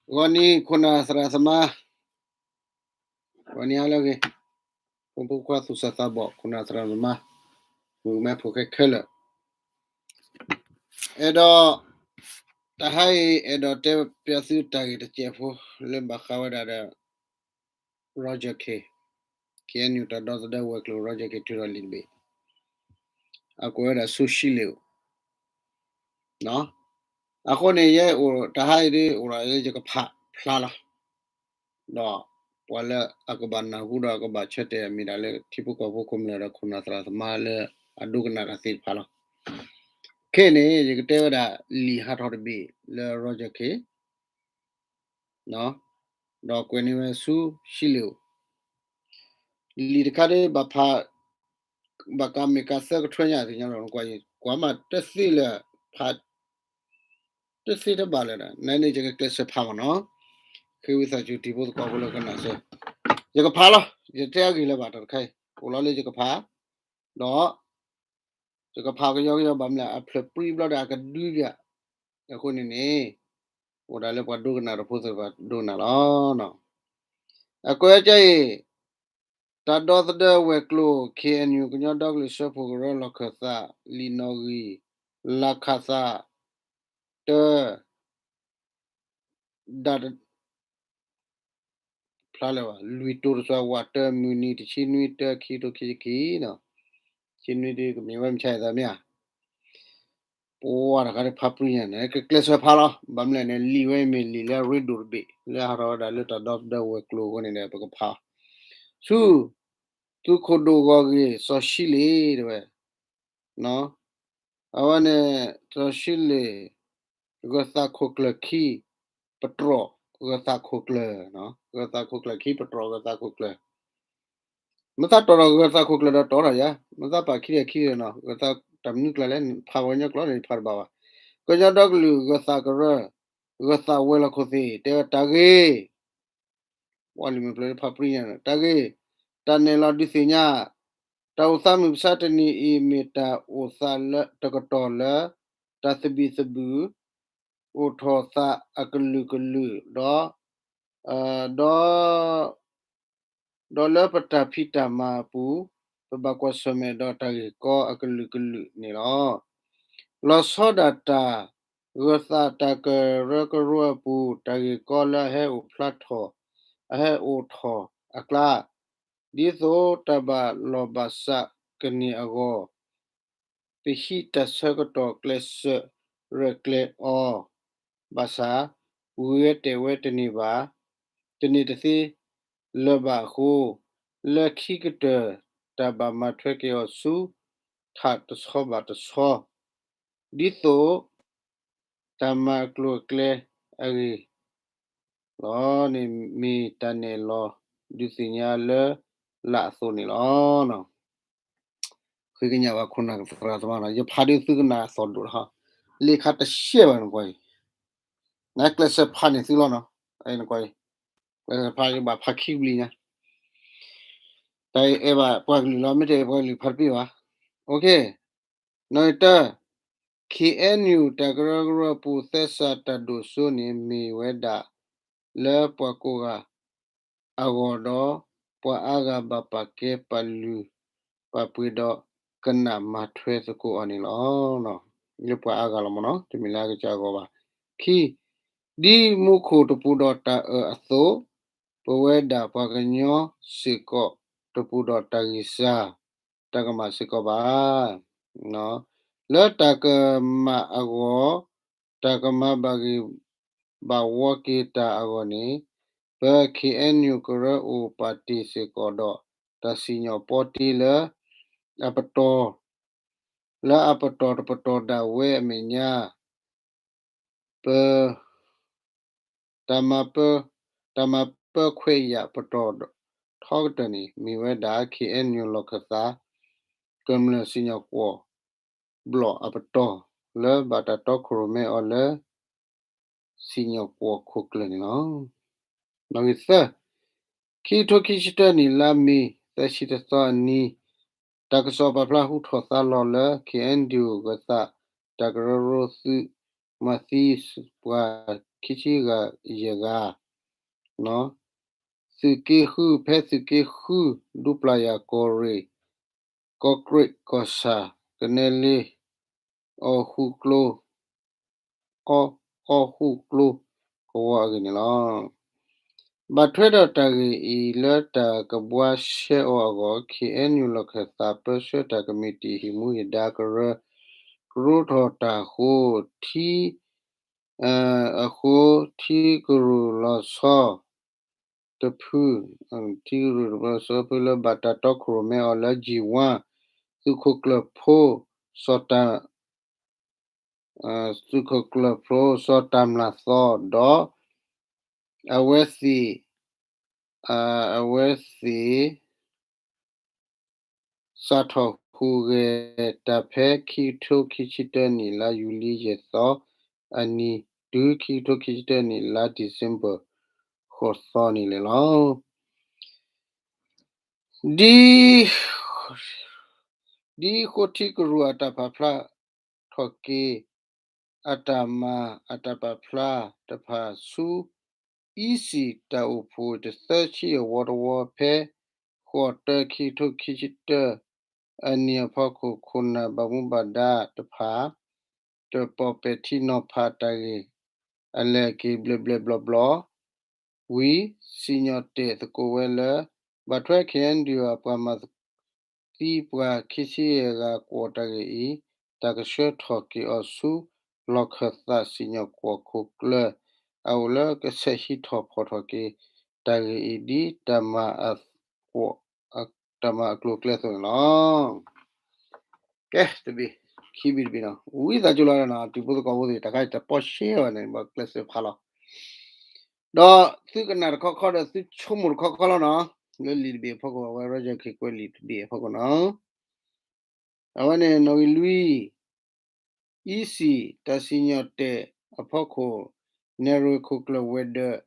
ဂီၤနံၤခိၣ်နၢ်သရၣ်သမါ, ဂီၤနံၤဟါလၢအဂ့ၤ, ဖိမုၣ်ဖိခွါသူၣ်စၢ်သးဘီၣ် ခိၣ်နၢ်သရၣ်သမါ, မုၣ်ကမဲဖိခဲခဲလၢာ်, အဲၣ်ဒိး, တဟါအံၤ အဲၣ်ဒိးတဲပျးသုတၢ်ဂ့ၢ်တစဲးဖိ လၢဘၣ်ဃးဝဲဒၣ်ဒီး Roger Khin, K N U တၢ်ဒီသဒၢဝဲၤကျိၤ Roger Khin ထုးထီၣ်လံာ်တဘ့ၣ်, အကွဲးဝဲဒၣ်ဆူၡံလ့ၤအိၣ် အဃိန့ၣ် ယဲအိၣ်တဟါအံၤဒ် အိၣ်ဒီးလၢယကဖးဖျါလီၤ. ဒီးပှၤလၢအကဘၣ်နၢ်ဟူဒီးအကဘၣ်ဆၢတဲာ်မ့ၢ်ဒၣ်လၢထံဖိကီၢ်ဖိ ခိၣ်မၢလၢ်ဒီးခိၣ်နၢ်သရၣ်သမါလၢအဒိကနၣ်တၢ်သ့ၣ်တဖၣ်လီၤ. ခဲအံၤန့ၣ် ယကတဲဝဲဒၣ်လံာ်ဟးထီၣ်တဘ့ၣ်လၢ Roger Khin ဒီးကွဲးန့ၢ်ဝဲဆူၡံလ့ၤအိၣ်, လံာ်တခါဒ်ဘၣ်ဖး ဘၣ်ကးမ့ၢ်ကးသၢကထွဲညါသ့ၣ်ညါလီၤ. ကွၢ်မးတသ့လၢ ဖး တသ့တဘၣ်လၢၤဒီး နန့ၣ်ယကကျဲးစၢးဖးမ့ၢ်နီၤ, ဃ့ဝံသးစူၤတံၤဖိသကိးဖိလၢကနၣ်စၢၤ, ယကဖးလီၤ. ယတဲအဂ့ၢ်လၢၤဘၣ်တၢ်တခါအံၤ အိၣ်လီၤလၢယကဖး, ဒီး ယကဖးကယီကယီဘၣ်မနုၤလဲၣ် အဖျၢၣ်ပြံဘျီဒီးအကဒုဘၣ်, အဃိန့ၣ်န့ၣ် အိၣ်ဒၣ်လၢပှၤဒိကနၣ်တၢ်ဖိသ့ၣ်တဖၣ်ဒိကနၣ်လီၤ. အကွဲးကဲအံၤ, တၢ်ဒီသဒၢဝဲၤကျိၤ K N U ကညီဒီကလုာ်စၢဖှိၣ်ကရၢလီၢ်ခၢၣ်သး လံာ်နီၣ်ဂံၢ် လါခးသး တၢ ဒၣ် ဖျါလၢၤဘၣ် လွံၢ်တိၤတစွၤ ဝးတၢ မုၢ်နံၤ တဆံနွံ တၢ ခံကထိခံဆံခံ, ဆံနွံဒ်ကမ့ၢ်ဝဲမုၢ်ဆါအံၤသးမ့ၢ်ဧါ, ပှၤတခါဒ်ဖးပြံညါန့ၣ် ကကျဲးစၢးဖးလီၤ. ဘၣ်မနုၤလဲၣ်န့ၣ် လံာ်ဝဲအံၤမ့ၢ်လံာ်လၢအရ့ဒိၣ်တဘ့ၣ် လၢဟးထီၣ်ဝဲဒၣ်လၢတၢ်ဒီသဒၢဝဲၤကျိၤအဃိန့ၣ်ဒီး ပကဖး ဆူ သုးခိၣ်ဒိၣ်ဂီၢ်ဂ့ၢ် စီၤၡံလ့ၤ တဲဝဲ အဝဲန့ၣ် စီၤၡံလ့ၤ ဂၢၤသးခိၣ်ကျၢၢ်ခံ ပတြီၢ်ဂၢၤသးခိၣ်ကျၢၢ်, ဂၢၤသးခိၣ်ကျၢၢ်ခံ ပတြီၢ်ဂၢၤသးခိၣ်ကျၢၢ်, မ့ၢ်သးတီၢ်ဒီးဂၢၤသးခိၣ်ကျၢၢ်ဒီးတီၢ်ထီၣ်ယါ, မ့ၢ်သးပာ်ခံထံၣ်ခံထံၣ်နီၤ, ဂၢၤသးတၢ်မနုၤကျါလဲၣ် ဖးပှၤကညီကျိာ်န့ၣ် ဖးတဘၣ်ဘၣ်. ကညီဒီကလုာ်ဂၢၤသးကရၢ, ဂၢၤသးဝဲၤလီၢ်ခိၣ်သ့ၣ် တဲဝဲတၢ်ဂ့ၢ် ပှၤလံာ်မဲာ်ဖျၢၣ်ဖးပြံညါန့ၣ် တၢ်ဂ့ၢ်, တၢ်နဲၣ်လီၤဒုးသ့ၣ်ညါ, တၢ်အိၣ်သးမုၢ်မဆါတနံၤအံၤ မ့ၢ်တၢ်အိၣ်သးလၢတကတီၢ်လၢ တၢ်သဘံၣ်သဘုၣ် အိၣ်ထီၣ်သးအကလုာ်ကလုာ် ဒီး ဒီး ဒီးလၢပတၢ်ဖံးတၢ်မၤအပူၤ ပဘၣ်ကွၢ်ဆၢၣ်မဲာ်ဒီးတၢ်ဂ့ၢ်ကီအကလုာ်ကလုာ်န့ၣ်လီၤ. လီၤဆီဒၣ်တၢ် ဂၢၤသးတၢ်ကရၢကရိအပူၤ တၢ်ဂ့ၢ်ကီလၢအဟဲအိၣ်ဖျါထီၣ် အဟဲအိၣ်ထီၣ်အကျါ, ဒ်သိးတၢ်ဘၣ်လီၢ်ဘၣ်စးကန့ၢ်အဂီၢ် ပဟံးတၢ်ဆၢကတီၢ်ကျဲးစၢးရဲၣ်ကျဲၤအီၤ, ဘၣ်ဆၣ် ဝံၤဝဲတဲာ်ဝဲတန့ၢ်ဘၣ်, တန့ၢ်တသ့လၢၤဘၣ်အဃိ, လၢခံကတၢၢ် တၢ်ဘၣ်မၤထွဲက့ၤအီၤဆူ ထးတဆီဘၣ်တဆီ, ဒ်သိး တၢ်မၤအကျိၤအကျဲအဂ့ၢ် လီၤန့ၣ် မ့ၢ်တၢ်နဲၣ်လီၤဒုးသ့ၣ်ညါလၢလၢအသိးန့ၣ်လီၤ. ဃ့ကညးဘၣ်ခိၣ်နၢ်သရၣ်သမါနီၤ, ယဖးဒုးသုကနၣ်အသီၣ်ဒိၣ်လီၤ, လံာ်ခါတရှဲဘၣ်နကွၢ်အံၤ, နကျဲးစၢးဖးန့ၢ်သုလီၤနီၤ, နကွၢ်အံၤ, ကျဲးစၢးဖးယဘၣ်ဖးခံကဘျံးညါ, တၢ်အံၤအဲၣ်ဘၣ်ပှၤကလုာ်လီၤ, မ့ၢ်တအဲၣ်ပှၤကလုာ်ဖးတပ့ၢ်ဘၣ်. နီၣ်ဂံၢ်တၢ K N U တၢ်ကရၢကရိအပူၤ သဲစးတၢ်ဒိၣ်စိန့ၣ် မ့ၢ်ဝဲဒၣ်လၢပှၤကိးဂၤအဂီၢ်ဒီး ပှၤအါဂၤဘၣ်ပာ်ကဲပာ်လုၢ်ပာ်ပှ့ၤဒီးကနၣ်မၤထွဲသကိးအီၤန့ၣ်လီၤ. လၢပှၤအါဂၤလီၤမ့ၢ်နီၤ, တမ့ၢ်လၢအကစၢ်အဂီၢ်ဘၣ်. ခံ, ဒ်မူခိၣ်တပူၤဒီးတၢ်အၢၣ်အသိး, ပဝဲဒၣ်ပှၤကညီစ့ၢ်ကီးတပူၤဒီးတၢ်ဂံၢ်စၢ် တၢ်ကမၣ်စ့ၢ်ကီးဘၣ်. လၢတၢ်ကမၣ်အဂီၢ်, တၢ်ကမၤဘၣ်ဂ့ၢ်ဘၣ်ဝီက့ၤတၢ်အဂီၢ်န့ၣ်, ပ K N U ကရၢအိၣ်ပာ်တ့ၢ်စ့ၢ်ကီးဒီး တၢ်စံၣ်ညီၣ်ပီတ့လၢအပတီၢ်, လၢအပတီၢ်တပတီၢ်ဒၣ်ဝဲအမဲာ်ညါ ပ တၢ်မၤပၢ, တၢ်မၤပၢခွဲးယာ်ပတီၢ်ထီကတၢၢ်န့ၣ် မ့ၢ်ဝဲဒၣ် K N U လီၢ်ခၢၣ်သး ကမျၢၢ်စံၣ်ညီၣ်ကွီၢ်ဘျီၣ်အပတီၢ် လၢဘၣ်တၢ်တီခိၣ်ရိၣ်မဲအီၤလၢ စံၣ်ညီၣ်ကွီၢ်ခိၣ်ကျၢၢ်န့ၣ်လီၤ. နီၣ်ဂံၢ်သၢ, ခံကထိခံဆံတၢနံၣ် လါမ့ၤ သၢဆံတသီအနံၤ, တၢ်ကစီၣ်ပာ်ဖျါဟူထီၣ်သါလီၤလၢ K N D O ဂၢၢ်သး တၢ်ကရၢကရိသုးမၤသံပှၤ ခံဆံဂၤယဲၢ်ဂၤ, သုးက့ဃု ဖဲသုးက့ဃု ဒူပျၢ်ယၤကီၢ်ရ့ၣ် ကီၢ်ကရ့ၣ်ကီၢ်ဆၣ် ကနဲလ့ အီၣ်ဃူကျိ အီၣ်ဃူကျိ ကဝီၤအဂ့ၢ်န့ၣ်လီၤ. ဘၣ်ထွဲဒီးတၢ်ဂ့ၢ်အံၤလၢတၢ်ကဘှါရှဲအီၤအဂီၢ် ခ့ၣ်အဲၣ်ယူၣ် လီၢ်ခၢၣ်သးပၢဆှၢတၢ်ကမံးတံာ်ဟံၣ်မူဟံၣ်ဒါကရၢ ကရိထီၣ်တၢ်အဃိ ထံ အဃိ ထံကရူၢ်လီၤဆီ တဖု ထံကရူၢ်တဖုလီၤဆီဖုလၢဘၣ်တၢ်တီခိၣ်ရိၣ်မဲအီၤလၢ ကၠံၣ်ဝါ သုးခိၣ်ကျၢၢ်ဖိ စီၤတၢ် သုးခိၣ်ကျၢၢ်ဖိ စီၤတၢ်မျၢ်သီ ဒီး အဝဲသ့ၣ် အဝဲသ့ၣ် စးထီၣ်ဟူးဂဲၤတၢ်ဖဲ ခံကထိခံဆံတၢနံၣ် လါယူၤလံယဲၢ်သီအနံၤ တုၤခံကထိခံဆံတၢနံၣ် လါ December ဃိးသီန့ၣ်လီၤ. ဒ် ဒ်ဃိထံကရူၢ်အတၢ်ပာ်ဖျါထီၣ်က့ၤ အတၢ်မၤအတၢ်ပာ်ဖျါတဖၣ်ဆူ အံစံၣ်တၢ်အိၣ်ဖှိၣ်တသၢဆံအဝီတဝီ ဖဲ ဃိးတၢ ခံကထိခံဆံတၢ အနံၣ်အဖီခိၣ် ခိၣ်နၢ်ဘၣ်မူဘၣ်ဒါတဖၣ် တပိာ်ပဲာ်ထံနီၤဖးတၢ်ဂ့ၢ် အလဲၢ်က့ၤဘျဲၣ်ဘျဲၣ်ဘျီဘျီ ဝံၤ စံၣ်ညီၣ်တဲာ်သကိးဝဲလၢ ဘၣ်ထွဲ ခ့ၣ်အဲၣ်ယူၣ် အပှၤမၤသံပှၤခံဆံယဲၢ်ဂၤကွီၢ်တၢ်ဂ့ၢ်အံၤ တၢ်ကဆှၢထီၣ်က့ၤအီၤဆူ လီၢ်ခၢၣ်သးစံၣ်ညီၣ်ကွီၢ်ခိၣ်ကျၢၢ် အအိၣ်လၢကဆဲးဟံးထီၣ်ဖီၣ်ထီၣ်က့ၤ တၢ်ဂ့ၢ်အံၤဒ် တၢ်မၤအကျိၤအကျဲအသိးန့ၣ်လီၤ. ကဲ တဘ့ၣ် ခံဘ့ၣ်တဘ့ၣ်နီၤ ဝံသးစူၤလီၤနီၤ တံၤဖိသကိးဖိသ့ၣ် တၢ်ခါအံၤတပီၢ်ရှဲဘၣ်န့ၣ် ဘၣ်ကျဲးစၢးဖးလီၤ ဒီးသုကနၣ်တခီခီဒီးသုဆိကမိၣ်တခီခီလီၤနီၤ လၢလံာ်တဘ့ၣ်အဖီခိၣ် အဝဲ Roger K ကွဲးလံာ်တဘ့ၣ်အဖီခိၣ်နီၤ အဝဲန့ၣ် နီၣ်ဂံၢ်လွံၢ် အံစံၣ် တၢ်စံၣ်ညီၣ်တဲာ်အဖီခိၣ် နဲၣ်ရွ့ၣ်ခိၣ်ကျၢၢ်ဝဲၤဒၢး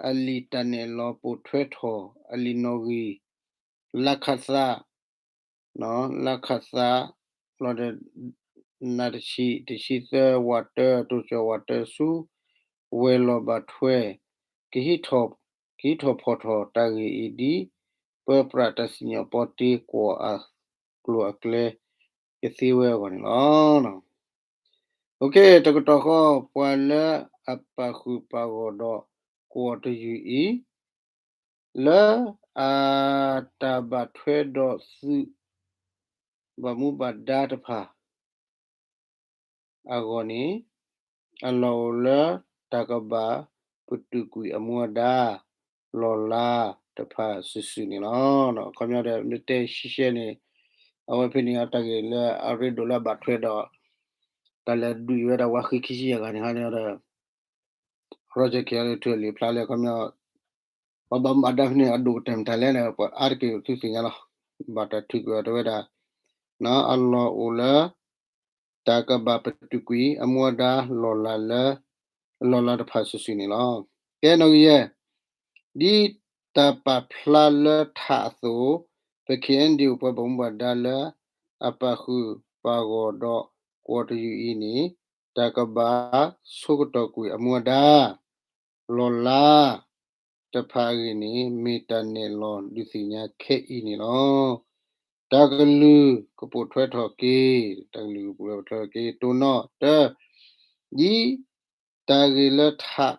အလံာ်တၢ်နဲၣ်လီၤပိာ်ထွဲထီၣ် အလံာ်နီၣ်ဂံၢ် လါခးသး လါခးသး လီၤဒီး နၢ်တဆံ တဆံသၢ ဝးတၢ တိၢ်ကၠီၣ်ဝးတၢ ဆူ ဝဲၤလီၤဘၣ်ထွဲ ကဟံးထီၣ်ဖီၣ်ထီၣ်တၢ်ဂ့ၢ်အံၤဒ် ပၢပြးတၢ်စံၣ်ညီၣ်ပီတ့ကွီၢ်အကျိၤအကျဲ ကသ့ဝဲအဂီၢ်န့ၣ်လီၤ. တကတီၢ်ဃီ ပှၤလၢအပာ်ဃုာ်ပာ်ဂီၢ်ဒီးကွီၢ်တယုၢ်အံၤ လၢအတၢ်ဘၣ်ထွဲဒီးသုး ဘၣ်မူဘၣ်ဒါတဖၣ် အဂီၢ်န့ၣ် အလီၢ်အိၣ်လၢတၢ်ကဘၣ်ပတုာ်ကွံာ်အမူအဒါ လီၢ်လၤတဖၣ်စုာ်စုာ်န့ၣ်လီၤ. အခီပညီဒီး မ့ၢ်တဲရှဲရှဲန့ၣ် အဝဲဖဲန့ၣ်အတၢ်ဂ့ၢ်လၢအရ့ဒိၣ်လၢအဘၣ်ထွဲဒီး တၢ်လဲၤဒုးဝဲဒၣ်ဝါဃံခံဆံယဲၢ်ဂၤန့ၣ်ဟီန့ၣ်ဒီး Roger K အံၤ ထုးလံာ်ဖျါလၢအခီပညီ ပှၤဘၣ်မူဘၣ်ဒါဖဲန့ၣ် အဒိၣ်ကတၢၢ်မတၤလဲၣ်န့ၣ် ပှၤအါတက့ၢ်သုသ့ၣ်ညါလီၤ. ဘၣ်တၢ်ထုးကွံာ်အီၤတဲဝဲဒၣ် အလီၢ်အိၣ်လၢ တၢ်ကဘၣ်ပတုာ်ကွံာ်အမူအဒါလီၢ်လၤလၢ လီၢ်လၤတဖၣ်စုာ်စုာ်န့ၣ်လီၤ. ကဲနီၣ်ဂံၢ်ယဲၢ် ဒ်တၢ်ပာ်ဖျါလၢထးအသိး ပ ခ့ၣ်အဲၣ်ယူၣ် ပှၤဘၣ်မူဘၣ်ဒါလၢ အပာ်ဃုာ်ပာ်ဂီၢ်ဒီးကွီၢ်တယုၢ်အံၤန့ၣ် တၢ်ကဘၣ်ဆိကတီၢ်ကွံာ်အမူအဒါ လီၢ်လၤ တဖၣ်အဂ့ၢ်န့ၣ် မ့ၢ်တၢ်နဲၣ်လီၤဒုးသ့ၣ်ညါခဲအံၤန့ၣ်လီၤ. တၢ်ကလုၢ်ကပိာ်ထွဲထီၣ်က့ၤ, တၢ်ကလုၢ်ကပိာ်ထွဲထီၣ်က့ၤ တိၢ်နီၣ်တၢ, ဒ်တၢ်ဂ့ၢ်လၢထး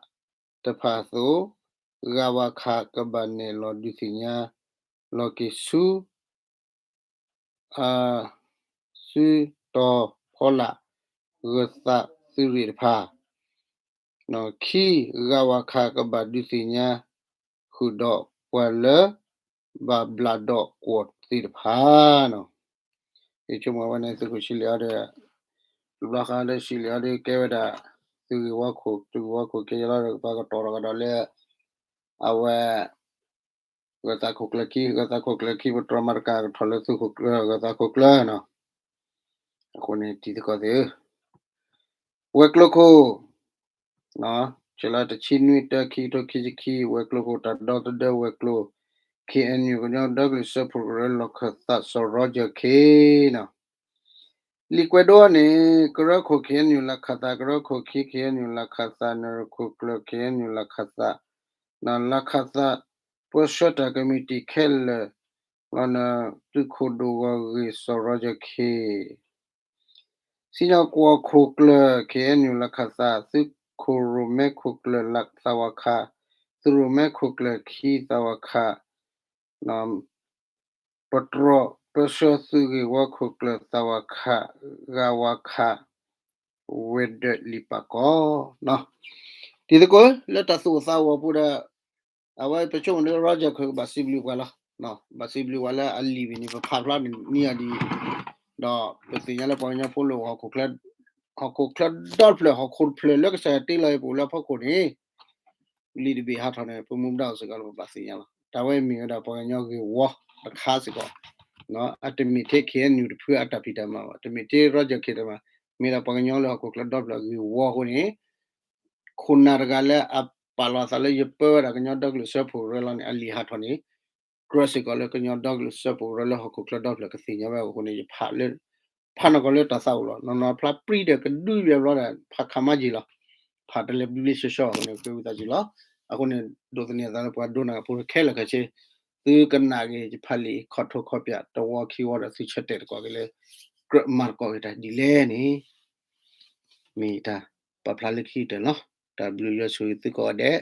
တဖၣ်အသိး, ဂၤဝၤခးကဘၣ်နဲၣ်လီၤဒုးသ့ၣ်ညါလီၤက့ၤဆူ စုတီၤဖီလာ် ဂၢၤသးသုးရ့ၣ်တဖၣ်, ခံ, ဂၤဝၤခးကဘၣ်ဒုးသ့ၣ်ညါဃုာ်ဒီးပှၤလၢ ဘၣ်ဘျးဒီးကွီၢ်သ့ၣ်တဖၣ်န့ၣ်, ယဆိကမိၣ်ဝဲန့ၣ် သုးခိၣ်ဆံလ့ၤအီၤဒီး တဘျီဃီဒီးဆံလ့ၤအီၤဒီးကဲဝဲဒၣ် သုးဂ့ၢ်ဝီခိၣ် သုးဂ့ၢ်ဝီခိၣ်ကဲယလီၤဒီး ပှၤကတီၤထီၣ်ကဒီးလၢ အဝဲ ဂၢၤသးခိၣ်ကျၢၢ်ခံ, ဂၢၤသးခိၣ်ကျၢၢ်ခံ ပတြီမၤတကးကထီၣ်လၢသုးခိၣ်ကျၢၢ် ဂၢၤသးခိၣ်ကျၢၢ်န့ၣ်, အဃိန့ၣ်တံၤသကိးသ့ၣ်ဧၢ, ဝဲၤကျိၤခိၣ် ဆဲးလီၤတဆံနွံတၢ ခံကထိခံဆံခံ ဝဲၤကျိၤခိၣ်တၢ်ဒီသဒၢဝဲၤကျိၤ ခ့ၣ်အဲၣ်ယူၣ် ကညီဒီကလုာ်စၢဖှိၣ်ကရၢလီၢ်ခၢၣ်သး စီၤ Roger K န့ၣ် လံာ်ကွဲးဒိန့ၣ် ကရၢခိၣ် ခ့ၣ်အဲၣ်ယူၣ် လါခးသး, ကရၢခိၣ်ခံ ခ့ၣ်အဲၣ်ယူၣ် လါခးသး, နရၢခိၣ်ကျၢၢ် ခ့ၣ်အဲၣ်ယူၣ် လါခးသး, လါခးသး ပၢဆှၢတၢ်ကမံးတံာ်ခဲလၢာ် လီၤန့ၣ် သုးခိၣ်ဒိၣ်ဂီၤဂ့ၢ်စီၤ Roger Khin, စံၣ်ညီၣ်ကွီၢ်ခိၣ်ကျၢၢ် ခ့ၣ်အဲၣ်ယူၣ် လါခးသး, သုးခိၣ်ရိၣ်မဲခိၣ်ကျၢၢ် လါသးဝါခး, သုးရိၣ်မဲခိၣ်ကျၢၢ်ခံ သးဝါခး, ပတြီၢ်ပၢဆှၢသုးဂ့ၢ်ဝီခိၣ်ကျၢၢ် သးဝါခး, ဂၤဝါခး, ဝဲၤဒၢးလံာ်ပာ်ကီၤ တံၤသကိး လၢတၢ်သူၣ်အိၣ်သးအိၣ်အပူၤဒီး အဝဲပဆိကမိၣ်ဒီး Roger Khin ကဘၣ်စံးဘျုးပှၤလီၤ. ဘၣ်စံးဘျုးပှၤလၢအလံာ်ဘ့ၣ်န့ၣ် ပဖးဖျါန့ၢ်အီၤဒ်အံၤ, ဒီးပသ့ၣ်ညါလၢပှၤကညီဖိလၢ ဟီၣ်ခိၣ်ချၢဒီဖျၢၣ် ဟီၣ်ခိၣ်တဖျၢၣ်လၢကစၢ်ယွၤတ့လီၤအံၤပအိၣ်လၢအဖီခိၣ်န့ၣ် လံာ်တဘ့ၣ်ဟးထီၣ်န့ၣ် ပမူပဒါအိၣ်စ့ၢ်ကီးလၢပဘၣ်သ့ၣ်ညါလီၤ. တၢ်ဝဲမ့ၢ်ဝဲဒၣ်ပှၤကညီဂ့ၢ်ဝီတခါစ့ၢ်ကီး, အတမ့ၢ်ထဲ ခ့ၣ်အဲၣ်ယူၣ် တဖုအတၢ်ဖံးတၢ်မၤဘၣ်, တမ့ၢ်ထဲ Roger Khin တမၤ, မ့ၢ်ဒၣ်ပှၤကညီလၢဟီၣ်ခိၣ်ချၢဒီဖျၢၣ်အဂ့ၢ်ဝီအဃိန့ၣ် ခိၣ်နၢ်တဂၤလၢအပာ်လီၤအသးလၢယပၢဝဲဒၣ်ကညီဒီကလုာ်စၢဖှိၣ်ကရၢလီၤန့ၣ် အလံာ်ဟးထီၣ်န့ၣ် ကြၢးစ့ၢ်ကီးလၢကညီဒီကလုာ်စၢဖှိၣ်ကရၢလၢဟီၣ်ခိၣ်ချၢဒီဖျၢၣ်ကသ့ၣ်ညါဝဲအဃိန့ၣ် ယဖးလၢ ဖးနီၢ်ကီၢ်လၢတၢ်သးအိၣ်လီၤ. နီၢ်နီၢ်ဖျါပြံဒီးကဒုယဲၢ်ဘျီဒီး ဖးခးမါယံာ်လီၤ. ဖးတလဲၤဘျ့ဘျ့ဆှီဆှီအဃိန့ၣ် ကဲဝံသးစူၤလီၤ. အဃိန့ၣ် ဒိးသန့ၤအသးလၢပှၤဒိကနၣ်ဖိခဲလၢာ်ခဲဆ့ သုကနၣ်က့ၤယဖးလံာ်ခီၣ်ထိၣ်ခီၣ်ပၠးတဝီခံဝီဒီးသုဆၢတဲာ်တကီၢ်က့ၤလၢ ကြၢးမၤသကိးက့ၤတၢ်ဒ်လဲၣ်န့ၣ် မ့ၢ်တၢ်ပာ်ဖျါလၢခံကတၢၢ်လီၤ. တၢ်ဘျုးယွၤဆိၣ်ဂ့ၤသုကိးဂၤဒဲး